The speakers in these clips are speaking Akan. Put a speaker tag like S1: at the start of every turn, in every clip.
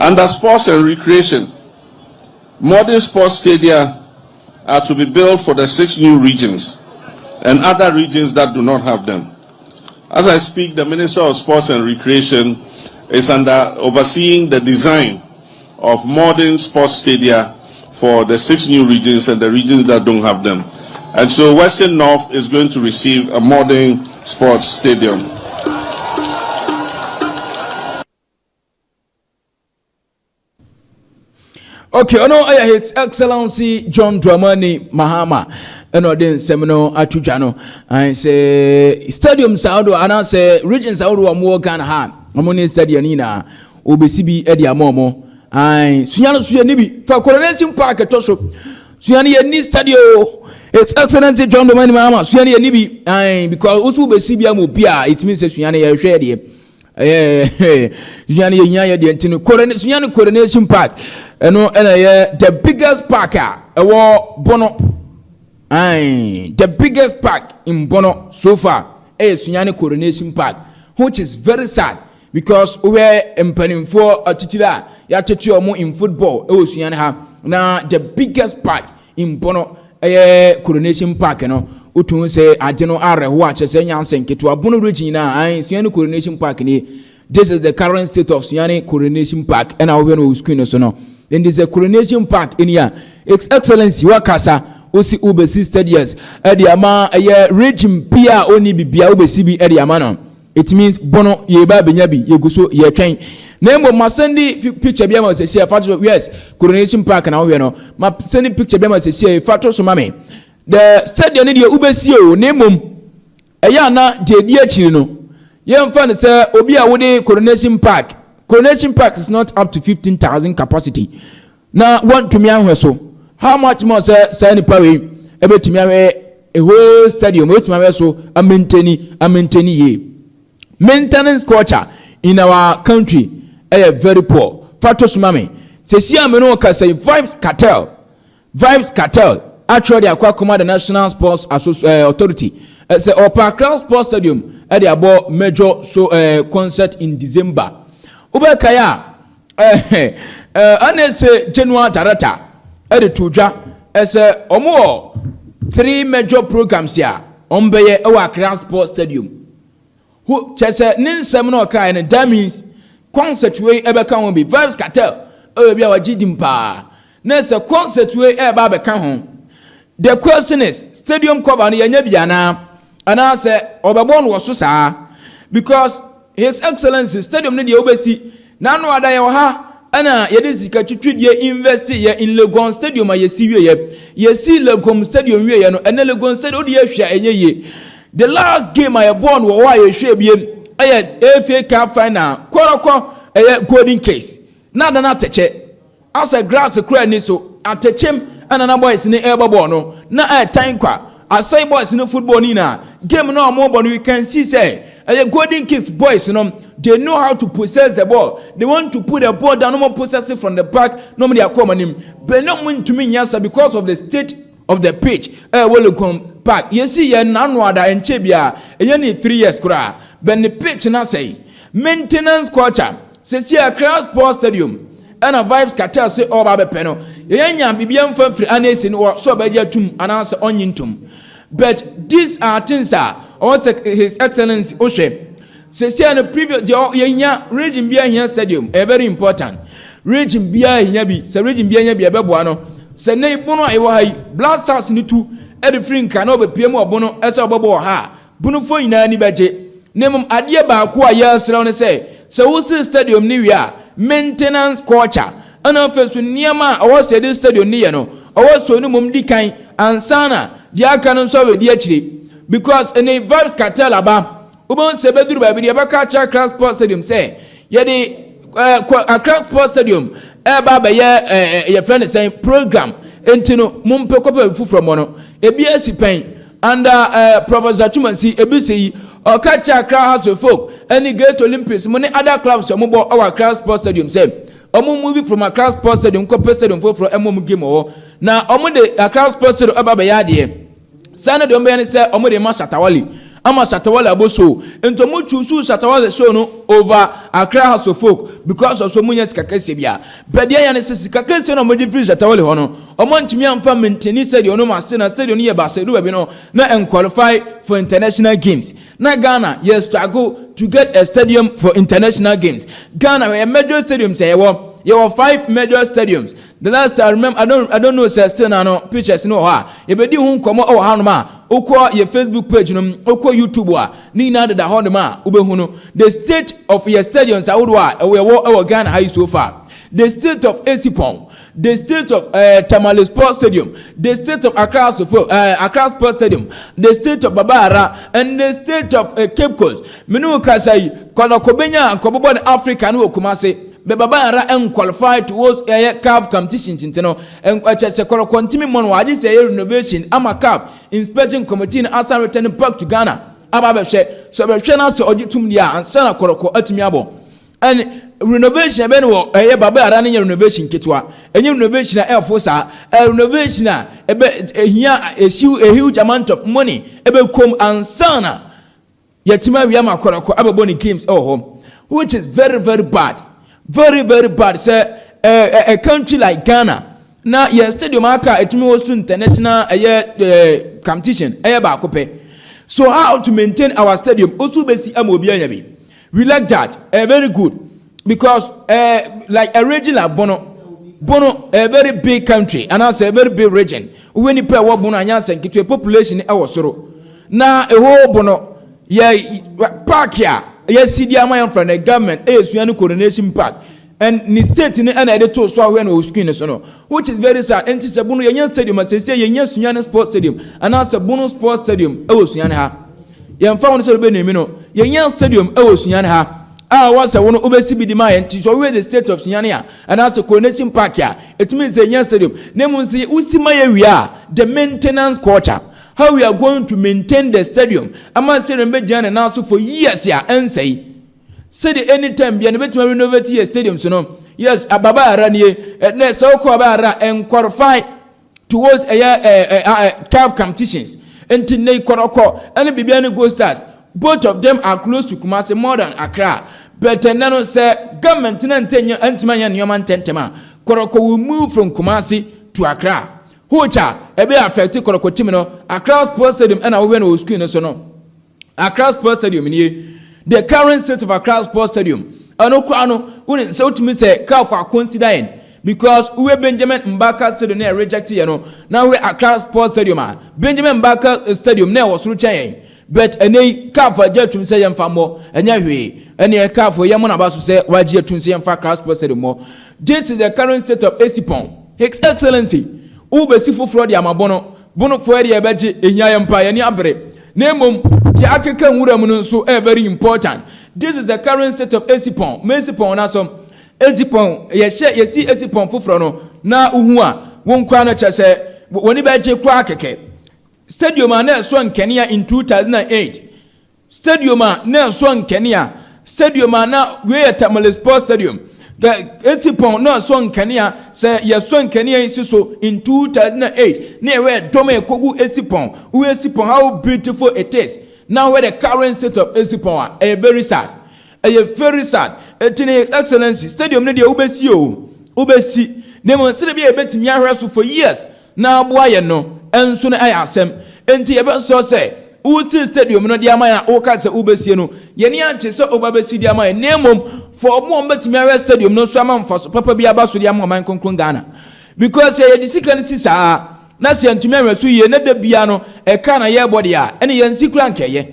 S1: Under sports and recreation, modern sports stadia are to be built for the six new regions and other regions that do not have them. As I speak, the Minister of Sports and Recreation is under overseeing the design of modern sports stadia for the six new regions and the regions that don't have them. And so Western North is going to receive a modern sports stadium.
S2: Okay, ɔno ɛyɛ His Excellency John Dramani Mahama ɛna ɔde nsɛm no ato dwa no sɛ stadium saa ahodoɔ anaasɛ regions ahodoɔ a wɔwɔ Ghana ha wɔn ne stadium no nyinaa wɔbɛsi bi de ama wɔn ae sua no so yɛ ni bi fa Coronation Park ɛtɔ so sua no yɛ ni stadium His Excellency John Dramani Mahama sua no yɛ ni bi ae because woso wobɛsi bi ama obi a ɛtumi sɛ sua no yɛhwɛ deɛ ɛyɛ sunyani yɛ hia yɛ deɛ nti no korone sunyani coronation park ɛno ɛna ɛyɛ the biggest park a ɛwɔ bono ayi the biggest park in bono so far ɛyɛ sunyani coronation park which is very sad because wohwɛ mpanimfoɔ atitire a yɛatete wɔn in football ɛwɔ sunyani ha na the biggest park in bono ɛyɛ coronation park no Wotu hu sɛ agye no awerɛhoɔ a kyerɛ sɛ ɛnyɛ asɛ nketewa. Bono Ridge nyinaa, ae, Sunyani Coronation Park nie. This is the current state of Sunyani Coronation Park ɛna wohwɛ no wɔ screen no so no. Nti sɛ Coronation Park ɛni a, Its Excellency wakasa, wosi wobɛsi stadiums ɛde ama ɛyɛ region bi a ɔnni bibia wobɛsi bi ɛde ama no. It means Bono yɛba abɛnya bi, yɛgu so yɛtwɛn. Na mmom ma sɛndi picture bi ama sɛsi a fa to so, yes, Coronation Park na wohwɛ no. Ma sɛndi picture bi ama sɛsi a fa to so ma me. The sɛdeɛ ne deɛ wobɛsie o, na mmom ɛyɛ ana deɛ ɛdi akyiri no, yɛmfa no sɛ obi a wode Coronation Park, Coronation Park is not up to 15,000 capacity, na wɔntumi ahwɛ so, how much more sɛ saa nipa wei ɛbɛtumi ahwɛ a whole stadium, ɛbɛtumi ahwɛ so amaintani amaintani yie. Maintenance culture in our country ɛyɛ very poor. Fa to so ma me, sɛsi a me ne wo kasa yi, Vibes Cartel, Vibes Cartel atwerɛ de akɔ akɔma the National Sports Associ eh, Authority eh, sɛ ɔpɛ Accra Sports Stadium eh, de abɔ major so eh, concert in December. Wobɛkae a eh, eh, ɛne sɛ General Director eh, de to dwa eh, sɛ wɔn wɔ three major programs a wɔn bɛyɛ wɔ Accra Sports Stadium. Ho kyerɛ sɛ ne nsɛm na ɔkaeɛ no that means concert wei ɛbɛka ho bi. Vybz Kartel ɛyɛ obi a wagye din paa na sɛ concert wei ɛreba abɛka ho. The question is stadium cover no yɛnyɛ bi anaa anaasɛ ɔbɛbɔ no wɔ so saa because His Excellency stadium no deɛ wobɛsi n'ano ada yɛwɔ ha Ɛna yɛde sika twitwidie invest yɛ in Legon stadium a yɛsi wieɛ. Yɛsi Legon stadium wieɛ no, ɛnɛ Legon stadium wode yɛ hwɛ a ɛnyɛ yie. The last game a yɛbɔɔ no wɔ hɔ a yɛhwɛɛ biem ɛyɛ FA Cup final kɔrɔkɔ ɛyɛ Golden Case. Na ada no atɛkyɛ. Asɛ grass koraa nni so. Atɛkyɛm ɛna na boys no ɛrebɔ bɔɔl no. Na ɛɛtan kwa. Asɛe boys no football no nyinaa. Game no a wɔrebɔ no you can see sɛ ɛyɛ Golden Kicks boys no they know how to possess the ball. They want to put the ball down na wɔn possess it from the back na wɔn de akɔ wɔn anim. But na wɔn ntumi nyɛ saa because of the state of the pitch ɛwɔ Legon Park. Yɛsi yɛ n'ano ada ɛnkyɛ biara ɛnyɛ ne 3 years koraa but ne pitch no asɛe. Maintenance culture sɛsi Accra Sports Stadium ɛna Vibes Cartel se ɔreba abɛpɛ no, yɛyɛ nya biribiara mfa mfiri Anesi no hɔ sɛ ɔbɛgye atum anaasɛ ɔnnye ntom. But these are things a ɔwɔ sɛ His Excellency wohwɛ. Seesei no previous deɛ yɛhia region biara hia stadium, ɛyɛ very important. Region biara hia bi, sɛ region biara hia bi ɛbɛboa no. Sɛ nnɛ yi bono a yɛwɔ ha yi, Black Stars no tu de firi Nkran na wɔbɛpue mu wɔ bono sɛ wɔbɛbɔ wɔ ha a, Bonofoɔ nyinaa ani bɛgye. Na mmom adeɛ baako a yɛresrɛ wo ne sɛ, sɛ wosi stadium no wie a, maintenance culture, ɛna afei nso nneɛma a ɛwɔ sɛ yɛde stadium no yɛ no, ɛwɔ sɛ ɔno mmom di kan ansa na deɛ aka no nso abɛdi akyire. Because ɛnɛ Vibes Cartel aba, wobɛhu sɛ ɛbɛduru baabi no yɛbɛka akyerɛ Accra Sports Stadium sɛ yɛde eh, Accra Sports Stadium ɛreba abɛyɛ eh, eh, yɛfrɛ no sɛn program, nti no mompɛ kɔpɛ baabi foforɔ mmɔ no. Ebi asi pɛn under eh, Professor Twumasi Ebise yi, ɔka kyerɛ Accra House of Folk ɛne Great Olympics mo ne other clubs a wɔbɔ wɔ Accra Sports Stadium sɛ wɔn move from Accra Sports Stadium nkɔpɛ stadium foforɔ ɛmmɔ wɔn game wɔ hɔ na wɔn de Accra Sports Stadium ɛba abɛyɛ adeɛ. Saa na deɛ wɔbɛyɛ ne sɛ wɔde ma Shatta Wale. Ama Shatta Wale abɔ show. Nti ɔmo choose Shatta Wale show no over Accra Hearts of Oak because of so ɔmo nya sika kɛseɛ bia. But deɛ ɛyɛ ne sɛ sika kɛseɛ no a ɔmo gye firi Shatta Wale hɔ no, ɔmo antumi amfa maintain stadium no ma still na stadium no yɛ baasa edu baabi no na ɛnqualify for international games. Na Ghana yɛ struggle to get a stadium for international games. Ghana yɛ major stadiums a yɛwɔ, yɛwɔ five major stadiums. The last I remember, I don't know sɛ still na no pictures no wɔ hɔ a yɛbɛdi ho nkɔmmɔ wɔ hanom a wokɔ yɛ Facebook page no, wokɔ YouTube a, ne nyinaa deda hɔnom a wobɛhu no, the state of yɛ stadiums ahodoɔ a ɛwɔ yɛwɔ ɛwɔ Ghana ha yi so far, the state of Essipon, the state of Tamale Sports Stadium, the state of Accra Sports Stadium, the state of Baba Yara and the state of Cape Coast. Mene kasa yi, Kɔtɔkɔ benya nkɔbɔbɔ ne Africa no wɔ Kumase bɛ Baba Yara nqualify towards ɛyɛ CAF competition nti no ɛkyɛ sɛ Kɔtɔkɔ ntumi mmɔ no, wagye sɛ ɛyɛ renovation ama CAF inspection committee no asan return back to Ghana aba abɛhwɛ so, ɛbɛhwɛ no asɛ ɔgye tum deɛ a, ansa na Kɔtɔkɔ atumi abɔ. And renovation ɛbɛn no wɔ ɛyɛ Baba Yara no nyɛ renovation ketewa, ɛnyɛ renovation a ɛɛfo saa, ɛyɛ renovation a ɛbɛ ehia a huge amount of money ɛbɛ kom ansa na yɛtumi awia ma Kɔtɔkɔ abɛbɔ ne games ɛwɔ hɔ, which is very, very bad, very, very bad sɛ a country like Ghana na yɛ stadium aka ɛtumi wɔ so international ɛyɛ competition ɛyɛ baako pɛ. So how to maintain our stadium osu besi ama obi anya bi? We like that, very good, because like a region like Bono, Bono, a very big country and also a very big region. Wo nipa ɛwɔ Bono anya sɛ nketewa, population ɛwɔ soro na ɛhɔ Bono yɛ park a yɛsi di ama yɛn from the government ɛyɛ Sunyani Coronation Park, and ne state no ɛna yɛde to so ahwɛ no wɔ screen so no, which is very sad. Nti sɛ Bono yɛnyɛ stadium a sɛsɛ yɛnyɛ Sunyani Sports Stadium anaasɛ Bono Sports Stadium ɛwɔ Sunyani ha, yɛmfa wɔn sɛ ɔbɛ nemi no, yɛnyɛ stadium ɛwɔ Sunyani ha a wɔsɛ wɔn wobɛsi bi di ma yɛn. Nti sɛ ɔwɛ the state of Sunyani a anaasɛ Coronation Park a ɛtumi sɛ yɛnyɛ stadium na emu nso wosi ma yɛ wie a, the maintenance culture, how we are going to maintain the stadium ama stadium bɛ gyina ne nan so for years a ɛnsɛyi, sɛdeɛ anytime bia ne bɛtumi renovate yɛ stadium so no. Yes, Baba Yara nie. Ɛnɛ sɛ wokɔ Baba Yara, ɛnqualify towards ɛyɛ ɛɛ ɛɛ CAF competitions. Nti ne Kɔtɔkɔ ɛne Bibiani Gold Stars, both of them are close to Kumasi more than Accra, but ɛnɛ no sɛ government na ntɛnyɛ ntoma nyɛ nneɛma ntɛntɛm a, Kɔtɔkɔ will move from Kumasi to Accra, which a ɛbɛ affect Kɔtɔkɔ team no. Accra Sports Stadium ɛna wɔhwɛ no wɔ screen no so no. Accra Sports Stadium nie, the current state of Accra Sports Stadium. Ɛno koraa no, wone sɛ wotumi sɛ CAF aconsider yɛn, because wowe Benjamin Mbaka Stadium na reject yɛ no, na wowe Accra Sports Stadium a, Benjamin Mbaka Stadium na ɛwɔ soro kyɛn yɛn, but ɛnɛ yi CAF agye atum sɛ yɛmfa mmɔ. Ɛnyɛ hwee, ɛne CAF yɛ mo naba so sɛ wagye atum sɛ yɛmfa Accra Sports Stadium mmɔ. This is the current state of Essipon. His Excellency, wobɛsi foforɔ de ama Bono. Bonofoɔ deɛ yɛbɛgye ehia yɛn mpa yɛne abere, na mmom deɛ akeka nwura mu no nso ɛyɛ very important. This is the current state of Essipon. Ma Essipon na so Essipon yɛhyɛ yɛsi Essipon foforɔ no na uhu a wɔn kura no kyerɛ sɛ wɔn bɛgye kura kɛkɛ. Stadium a na ɛsɔ nkɛnea in 2008, stadium a na ɛsɔ nkɛnea, stadium a na wei yɛ Tamale Sports Stadium, the Essipon na ɛsɔ nkanea. Sɛ yɛsɔ nkanea yi si so in 2008 na yɛwɛ dɔm a ɛkɔgu Essipon wo Essipon, how beautiful it is. Now where the current state of Essipon a, ɛyɛ very sad, ɛyɛ very sad. Eti ne Excellency, stadium no deɛ wobɛsi o, wobɛsi na mmom sɛdeɛ bi a yɛbɛtumi ahwɛ so for years na aboa yɛn no ɛnso no ɛyɛ asɛm. Nti yɛbɛsɔ sɛ wosi stadium no de ama yɛn a woka sɛ wobɛsie no, yɛni akye sɛ woba bɛsi de ama yɛn, na mmom for ɔmo a wɔbɛtumi ahwɛ stadium no nso ama mfa so papa bi aba so de ama ɔman kronkron Ghana, because sɛ yɛde sika no si saa na sɛ yɛntumi ahwɛ so yie na da bia no ɛka na yɛrebɔ deɛ a, ɛne yɛn si kura nkɛyɛ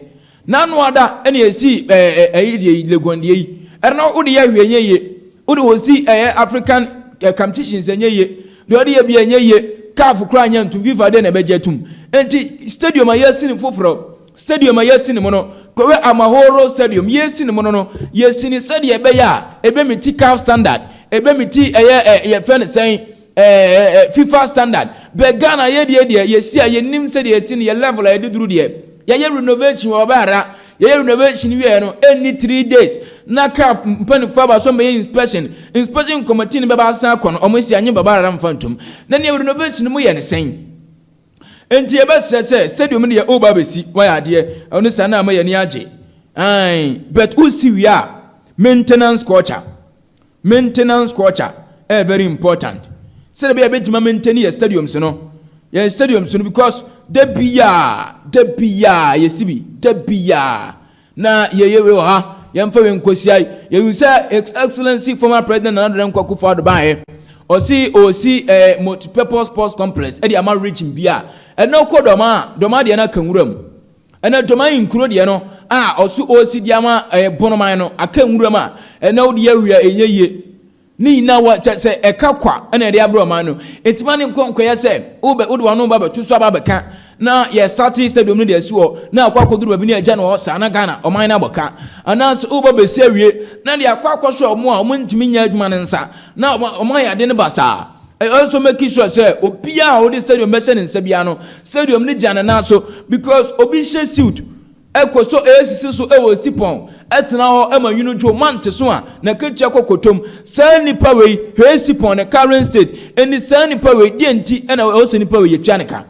S2: n'ano ada ɛne yɛsi ɛyi deɛ Legon deɛ yi ɛno wode yɛ hwɛ nyɛ yie, wode wɔsi ɛyɛ African competitions ɛnyɛ yie deɛ, ɔde yɛ bi ɛnyɛ yie. CAF kora nyɛ ntum, FIFA de na ɛbɛgye tum. Nti stadium a yɛsi ne foforɔ, stadium a yɛsi ne mu no, kɔwé Amahoro Stadium yɛsi ne mu no, yɛsi ne sɛdeɛ ɛbɛyɛ a ɛbɛmeet CAF standard, ɛbɛmeet ɛyɛ ɛ yɛfɛ ne sɛn ɛɛ FIFA standard. Bɛ Ghana yɛ deɛ yɛsi a yɛnim sɛdeɛ yɛsi no, yɛ level a yɛde duru deɛ. Yɛyɛ renovation wɔ ɔbɛara, yɛyɛ renovation wie no, ɛnni 3 days na CAF mpanimfoɔ aba so mbɛyɛ inspection. Inspection committee no bɛba asan akɔ no, ɔmo si anye Baba Yara mfa ntom na nea renovation mu yɛ ne sɛn. Enti yɛbɛsrɛ sɛ stadium no deɛ woba abɛsi, woayɛ adeɛ, ɛno saa na ama yɛn ani agye. Ae, but wosi wie a, maintenance culture, maintenance culture ɛyɛ very important. Sɛdeɛ ɛbɛyɛ yɛbɛtumi maintain yɛ stadiums no, yɛn stadiums no because da biara, da biara yɛsi bi, da biara. Na yɛyɛ wei wɔ ha, yɛmfa wei nkɔsia yi. Yɛhu sɛ His Excellency former President Nana Addo Dankwa Akufo-Addo baeɛ, ɔsi ɔsi multi-purpose sports complex ɛde ama region bi a ɛnɛ wokɔ Dɔma a, Dɔma deɛ no aka nwura mu. Ɛnɛ Dɔma nkuro deɛ no a ɔso ɔsi de ama Bonoman no aka nwura mu a ɛnɛ wode awia ɛnyɛ yie. Ne nyinaa wɔ kyɛ sɛ ɛka kwa ɛna ɛde abrɛ ɔman no. Enti ma ne nkɔ nkɔyɛ sɛ wobɛ wode w'ano ba bɛto so aba abɛka na yɛ starte stadium no de asi hɔ na akɔ akɔduru baabi ne agya no hɔ saa na Ghana ɔman no abɔ ka. Anaasɛ woba bɛsi awie na de akɔ akɔhyɛ ɔmo a ɔmo ntumi nyɛ adwuma no nsa na ɔmo ayɛ ade no basaa. Ɛyɛ nso make sure sɛ obiara a ɔde stadium bɛhyɛ ne nsa biara no, stadium no gya ne nan so because obi hyɛ suit ɛkɔ so ɛsisi so ɛwɔ sipɔn ɛtena hɔ ɛma nwunu dwo mante so a n'akatua kɔ kɔtɔm. Saa nipa wei hwɛ sipɔn ne current state ɛni saa nipa wei deɛ nti ɛna ɛwɔ sɛ nipa wei yɛtua ne ka,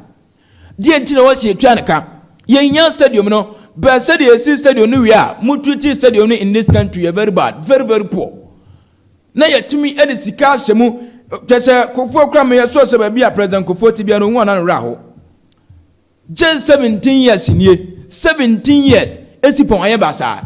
S2: deɛ nti na ɛwɔ sɛ yɛtua ne ka. Yɛnya stadium no bɛɛ sɛdeɛ esi stadium no wie a mututi stadium no in this country yɛ very bad, very very poor na yɛtumi ɛde sika ahyɛ mu kyɛ sɛ Kofoɔ kora meyɛ so sɛ baabi a President Kofoɔ ti bia no ohun anan werɛ aho. Gye 17 years nie, 17 years Essipɔn ayɛ basaa.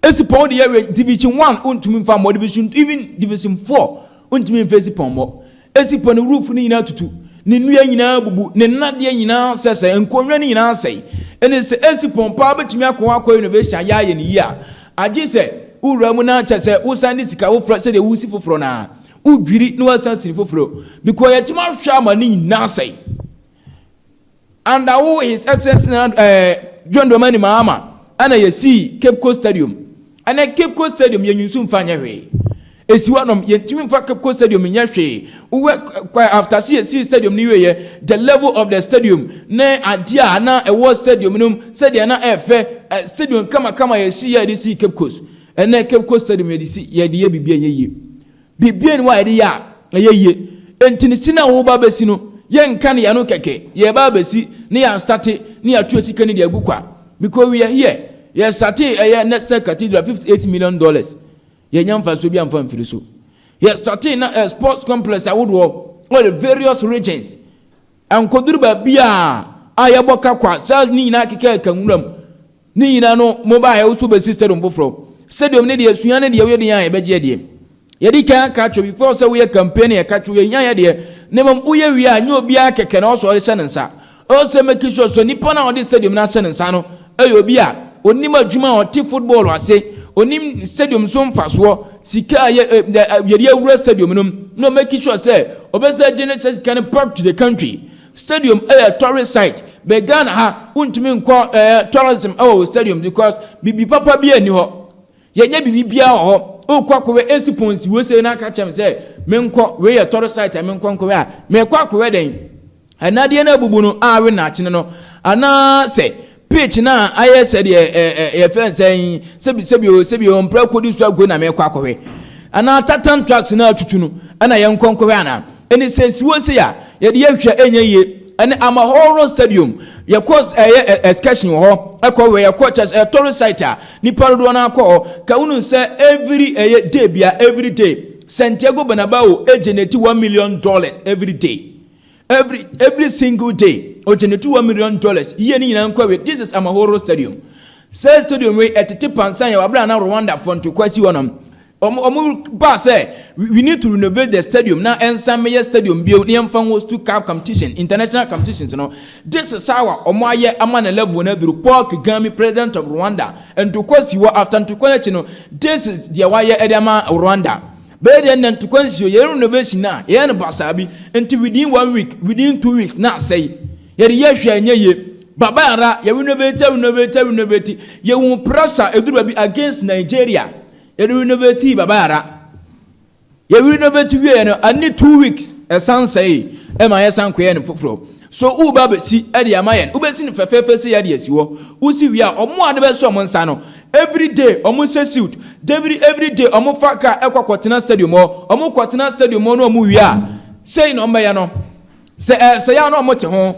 S2: Essipɔn de yɛ Division 1 ntumi nfa mmɔ Division, even Division 4 ntumi nfa Essipɔn mmɔ. Essipɔn ne roof no nyinaa tutu, ne nnua nyinaa bubu, ne nnadeɛ nyinaa sɛsɛ, nkonnwa no nyinaa sɛe. Ɛne sɛ Essipɔn paa bɛtumi akɔ akɔ renovation ayɛ ayɛ ne yie a, agye sɛ wowura mu na kyɛ sɛ wosan de sika foforɔ sɛdeɛ wosi foforɔ naa wodwiri na wasan sini foforɔ because yɛtumi ahwɛ ama ne nyinaa sɛe. And awo His Excellency John Dramani Mahama ɛna yɛsii Cape Coast Stadium. Ɛnɛ Cape Coast Stadium yɛn nso mfa nyɛ hwee, esi hɔnom yɛntumi mfa Cape Coast Stadium nyɛ hwee. Wowɛ kwa after si yɛsii stadium no wieɛ, the level of the stadium ne adeɛ a na ɛwɔ stadium no mu, sɛdeɛ na ɛfɛ ɛ stadium kamakama yɛsi yɛ yɛde sii Cape Coast. Ɛnɛ Cape Coast Stadium yɛde si yɛde yɛ biribi a ɛnyɛ yie, biribi ni hɔ a yɛde yɛ a ɛyɛ yie. Nti ne si na wɔba bɛsi no, yɛnka ne yɛno kɛkɛ, yɛba bɛsi ne yɛn starte ne yɛatwerɛ sika ne de agu kwa because we are here. Yɛ starte ɛyɛ National Cathedral, $58 million, yɛnya mfasoɔ bi amfa mfiri so. Yɛ starte na sports complex ahodoɔ wɔ the various regions, nkoduru baabi a yɛbɔ ka kwa saa ne nyinaa keka ɛka nwura mu ne nyinaa no. Mobile yɛ woso bɛsi stadium foforɔ. Stadium ne deɛ sua ne deɛ woyɛ deɛ a yɛbɛgye deɛ yɛde kan ka kyerɛ before sɛ woyɛ campaign, yɛ ka kyerɛ yɛnya yɛ deɛ ne mmom woyɛ wie a nyɛ obiara kɛkɛ na ɔsɔ ɔde hyɛ ne nsa. Ɔsɛ make sure so nipa na ɔde stadium no ahyɛ ne nsa no ɛyɛ obi a onim adwuma a ɔte football ase, onim stadium so mfasoɔ, sika a yɛ ɛ yɛde awura stadium no mu na make sure sɛ ɔbɛsɛ gye ne sɛ sika no back to the country. Stadium ɛyɛ tourist site bɛ Ghana ha, wontumi nkɔ tourism ɛwɔ wɔ stadium because bibi papa bi ani hɔ, yɛnyɛ bibi biara wɔ hɔ. Wokɔ akɔwɛ esi pɔnsi wo se na aka kyerɛ me sɛ menkɔ wei yɛ tourist site a menkɔ nkɔwɛ a mekɔ akɔwɛ dɛn? Ɛnadeɛ no abubu no a awe naakyene no anaasɛ pitch na ayɛ sɛdeɛ ɛ ɛ yɛfɛ nsɛn sɛbi sɛbi o sɛbi o mpira kodi so ago na mekɔ akɔhwɛ anaa tartan tracks na atutu no ɛna yɛnkɔ nkɔhwɛ anaa ɛne sɛ siwo se a yɛde yɛhwɛ ɛnyɛ yie. Ɛne Amahoro Stadium yɛkɔ ɛyɛ excursion wɔ hɔ ɛkɔ wɛ yɛkɔ kyɛ sɛ tourist site a nipa dodoɔ no akɔ hɔ ka wunu sɛ every ɛyɛ day bia, every day Santiago Bernabeu e generate $1 million every day, every single day o generate $1 million. Yie ne nyinaa nkɔ wɛ. This is Amahoro Stadium. Sɛ stadium wei ɛtete pansan yɛ wabere ana Rwanda fɔ ntokwa si hɔ nom, ɔmo ba sɛ we need to renovate the stadium na ɛnsan mɛyɛ stadium bio ne yɛmfa host to CAF competition, international competitions no. This is how ɔmo ayɛ ama ne level no aduru. Paul Kagame, president of Rwanda, ntokwa si hɔ. After ntokwa n'akyi no, this is deɛ wayɛ ɛde ama Rwanda. Bɛyɛ deɛ nnɛ ntokwa nsuo yɛyɛ renovation na yɛyɛ no basaa bi nti within one week, within 2 weeks na asɛe. Yɛde yɛ hwɛ ɛnyɛ yie. Baba Yara yɛ renovate, renovate, renovate, yɛhu pressure eduru baabi against Nigeria. Yɛde renovate Baba Yara, yɛ renovate wie no ani 2 weeks ɛsan sɛe ɛma yɛsan kɔyɛ no foforɔ. So woba bɛsi ɛde ama yɛn, wobɛsi no fɛfɛɛfɛ sɛ yɛde asi hɔ. Wosi wie a, ɔmo a de bɛsɛ ɔmo nsa no, every day ɔmo hyɛ suit, every day ɔmo fa car ɛkɔ kɔtena stadium hɔ. Ɔmo kɔtena stadium hɔ na ɔmo wie a, sei na ɔmo bɛyɛ no sɛ yɛ a na ɔmo te ho.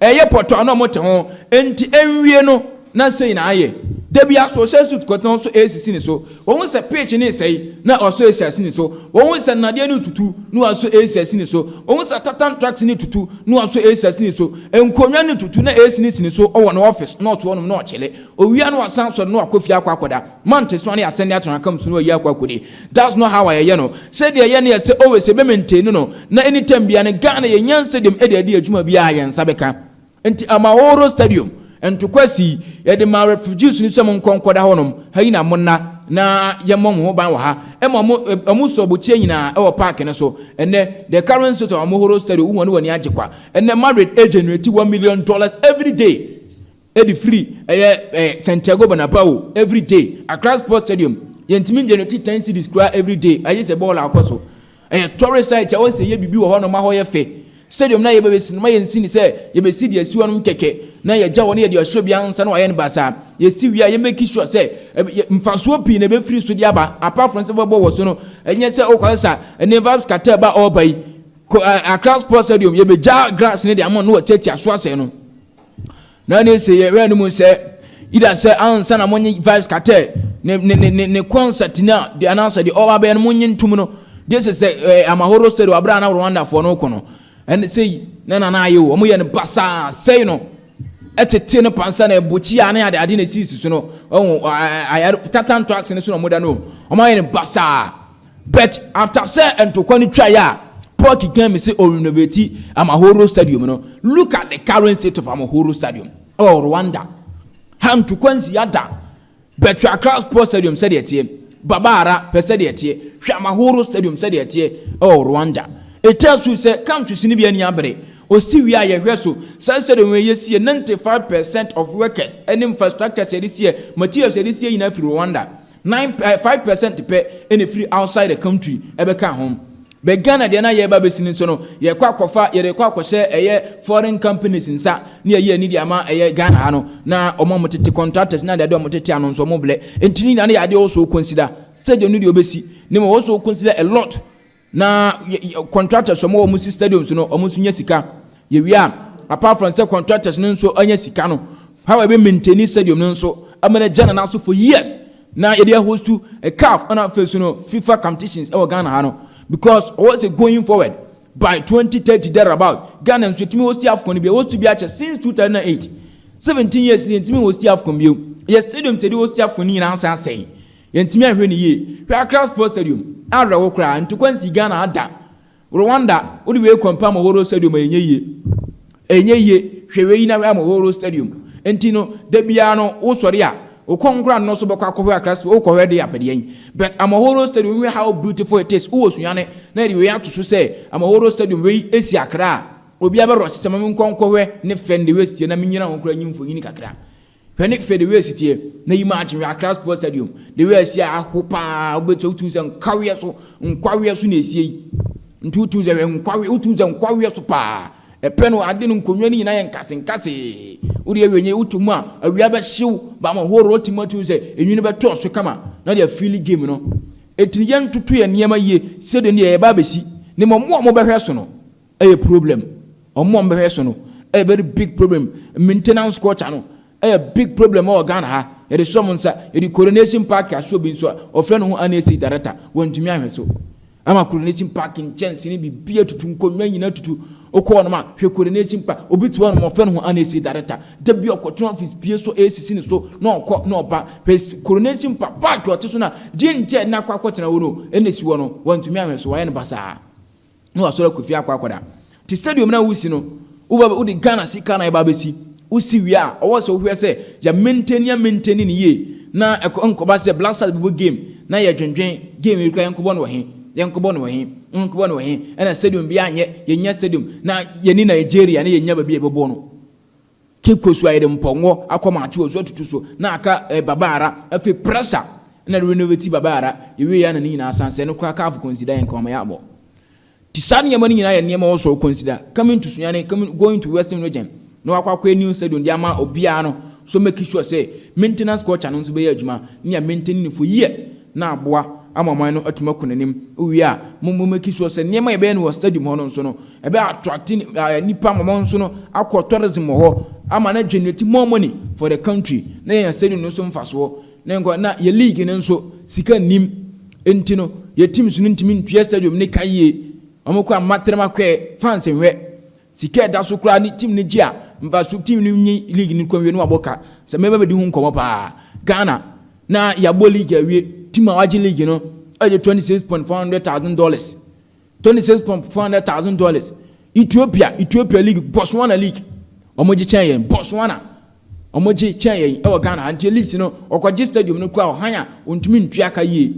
S2: Ɛyɛ pɔtɔ a na ɔmo te ho, enti ɛnwie no na sei na ayɛ. Da bi aso ɔhyɛ suit kɔtena so esisi ne so. Wɔn sɛ pitch ne sɛe na ɔso esi asi ne so. Wɔn sɛ nnadeɛ ne tutu na waso esi asi ne so. Wɔn sɛ tartan tracks ne tutu na waso esi asi ne so. Nkonnwa ne tutu na esi ne si ne so. Ɔwɔ ne office na ɔto hɔnom na ɔkyele. Owia no wasan sɔre na wakɔ fie akɔ akɔda. Mante so ne asɛn de atena kam so na wayi akɔ akɔdi. That's not how ayɛyɛ no. Sɛdeɛ ɛyɛ no yɛ sɛ always ebe maintain no na anytime bia no Ghana yɛnya stadium ɛde adi adwuma biara yɛn nsa bɛka. Nti Amahoro Stadium ntokwa si yɛde ma refugees no sɛ mo nkɔ nkɔda hɔnom ha yi na mo nna na yɛmmɔ mo ho ban wɔ ha. Ɛma ɔmo sɔ ɔbɔkyia nyinaa ɛwɔ park no so. Ɛnɛ the current state of Amahoro Stadium, wohu ne w'ani agye kwa. Ɛnɛ Madrid generate $1 million every day ɛde free ɛyɛ Santiago Bernabeu every day. Accra Sports Stadium, yɛntumi generate 10 cedis koraa every day. Ayé sɛ bɔɔl akɔ so, ɛyɛ tourist site a wɔsɛ yɛ biribi wɔ hɔnom ahɔ yɛ fɛ. Stadium na yɛbɛbɛsi no ma yɛnsi ni sɛ yɛbɛsi deɛ asi hɔ nom kɛkɛ na yɛgya wɔ no, yɛde ɔhyɛ bi ansa na wayɛ no basaa. Yɛsi wie a, yɛmake sure sɛ mfasoɔ pii na ɛbɛfiri so de aba apart from sɛ bɛbɔ wɔ so no. Ɛnyɛ sɛ wokɔ sa ɛne Vybz Kartel ba ɔreba yi ko Accra Sports Stadium, yɛbɛgya grass ne de ama no wɔtiatia so asɛe no. Na ne sɛ yɛhwɛ no mu sɛ ida sɛ ansa na monye Vybz Kartel ne concert na de anaasɛ deɛ ɔba bɛyɛ no, monye ntom no de sɛ Amahoro Stadium abere a na Rwandafoɔ no kɔ no, ɛne sɛ na nana ayɛ o, ɔmo yɛ no basaa sɛe no, ɛtete no pansa na ɛbɔkyi a ne ade ade na esisi so no. Ɔmo ayare tartan tracks ne so na ɔmo da no, ɔmo ayɛ no basaa. But after sɛ ntokwa no twa yɛ a, Paul Kagame sɛ ɔrenovate Amahoro Stadium no, look at the current state of Amahoro Stadium ɛwɔ Rwanda ha. Ntokwa nsi ada bɛtwe Accra Sports Stadium sɛdeɛ teɛ, Baba Yara pɛ sɛdeɛ teɛ. Hwɛ Amahoro Stadium sɛdeɛ teɛ ɛwɔ Rwanda. Ɛtɛ so sɛ countries no bi ani abere osi wie a yɛhwɛ so saa stadium wei yɛsie 95% of workers ɛne infrastructures yɛde sie, materials yɛde sie nyinaa firi Rwanda. 9 5% pɛ ɛna firi outside the country ɛbɛka ho. Bɛ Ghana deɛ na yɛba bɛsi no nso no, yɛkɔ akɔfa, yɛde kɔ akɔhyɛ ɛyɛ foreign companies nsa ne yɛyi ani de ama ɛyɛ Ghana ha no na ɔmo a ɔmo tete contractors na deɛ ɔmo tete ano nso ɔmo blɛ. Nti ne nyinaa no yɛ adeɛ wɔso consider stadium no deɛ ɔbɛsi ne ma wɔso consider a lot na contractors ɔmo wɔ ɔmo si stadiums no, ɔmo nso nya sika. Yɛwie a, apart from sɛ contractors no nso anya sika no, how ɛbɛ maintain stadium no nso ama no gya nana so for years na yɛde ahost a CAF ɛna afei so no FIFA competitions ɛwɔ Ghana ha no, because ɔwɔ sɛ going forward by 2030 thereabout, Ghana nso tumi host AFCON bi. Host bi akyɛ since 2008, 17 years ni yɛntumi host AFCON bio. Yɛ stadium sɛ de host AFCON ni nyinaa asan asɛe, yɛntumi ahwɛ ne yie. Hwɛ Accra Sports Stadium, awerɛwo koraa. Ntokwa nsi Ghana ada Rwanda. Wode wei compare Amahoro Stadium a, ɛnyɛ yie, ɛnyɛ yie. Hwɛ wei na hwɛ Amahoro Stadium. Nti no da biara no wosɔre a, wokɔ nkora no so bɛkɔ akɔhwɛ Accra Sports, wokɔhwɛ de apɛdeɛ yi. But Amahoro Stadium, hwɛ how beautiful it is. Wowɔ Sunyane na yɛde wei ato so sɛ Amahoro Stadium wei esi Accra a, obiara bɛrɔ sɛ ma menkɔ nkɔhwɛ ne fɛ ne wei sie na menyina ho koraa nyi mfonyin kakra. Hwɛ ne fɛ de wei si teɛ na yi maa akye. Hwɛ Accra Sports Stadium de wei asi aho paa. Wobɛtumi wotu sɛ nkaweɛ so, nkwaweɛ so na esie yi. Nti wotu sɛ hwɛ nkwaweɛ, wotu sɛ nkwaweɛ so paa. Ɛpɛ no ade no nkonnwa no nyinaa yɛ nkase nkase. Wode awie nye wotu mu a, awia bɛhyew ba ma horo wote mu atu sɛ enwini bɛtɔ so kama na de afili game no. Etiri yɛn ntoto yɛn nneɛma yie sɛdeɛ ne yɛ yɛba abɛsi ne ma ɔmo a ɔmo bɛhwɛ so no ɛyɛ problem. Ɔmo a ɔmo bɛhwɛ so no ɛyɛ very big problem. Maintenance culture no ɛyɛ big problem ɛwɔ Ghana ha. Yɛde sɔ mo nsa, yɛde Coronation Park aso bi nso a ɔfrɛ ne ho NAC director wɔntumi ahwɛ so ama Coronation Park nkyɛnse ne biribi atutu, nkonnwa nyinaa tutu. Wokɔ hɔnom a, hwɛ Coronation Park. Obi te hɔnom ɔfrɛ ne ho NAC director, da bi ɔkɔtena office pie so esisi ne so na ɔkɔ na ɔba. Hwɛ Coronation Park ɔte so na deɛ nkyɛn na akɔ akɔtena hɔ no ɛna esi hɔ no, wɔntumi ahwɛ so, wɔayɛ no basaa na wasɔrɔ akɔ fie akɔ akɔda. Te stadium na wosi no, woba wode Ghana sika na ɛba abɛsi. Wosi wie a, ɔwɔ sɛ wohwɛ sɛ yɛ maintain, yɛ maintain ne yie na ɛkɔ nkɔba sɛ Black Stars bɛbɔ game na yɛ dwendwen game yi kora, yɛnkɔbɔ no wɔ he, yɛnkɔbɔ no wɔ he, yɛnkɔbɔ no wɔ he? Ɛna stadium bi anyɛ, yɛnya stadium na yɛni Nigeria na yɛnya baabi a yɛbɛbɔ no. Cape Coast a yɛde mpɔngɔ akɔ maakye wɔ so atutu so na aka Baba Yara. Afei pressure na renovate Baba Yara yɛwie yɛ na ne nyinaa san sɛ no koraa CAF consider yɛn kɔn yɛ abɔ. Ti saa nneɛma no nyinaa yɛ nneɛma wɔ so consider coming to Sunyani, coming going to Western Region na wakɔ akɔ new stadium de ama obiara no so make sure sɛ maintenance culture no nso bɛyɛ adwuma ne yɛ maintain no for years na aboa. Ama ɔman no atumi akɔ n'anim. Wowie a, mo mo make sure sɛ nneɛma a yɛbɛyɛ no wɔ stadium hɔ no nso no, ɛbɛ attract nnipa ama wɔn nso no akɔ tourism wɔ hɔ ama no generate more money for the country na yɛnya stadium no nso mfasoɔ. Na nkɔ na yɛ league no nso sika nnim nti no yɛ teams no ntumi ntua stadium ne ka yie. Wɔn kɔ amatrem akɔɛ fans nhwɛ sika ɛda so koraa ne team no gye a mfaso team no nyi league no kɔ wie no wabɔ ka sɛ mɛba bɛdi ho nkɔmɔ paa. Ghana na yɛabɔ league awie, team a wagye league no ɛgye $26.4 hundred thousand, $26.4 hundred thousand. Ethiopia league, Botswana league, wɔn gye kyɛn yɛn. Botswana wɔn gye kyɛn yɛn ɛwɔ Ghana. Nti league no ɔkɔgye stadium no kura ɔhan a ontumi ntua ka yie.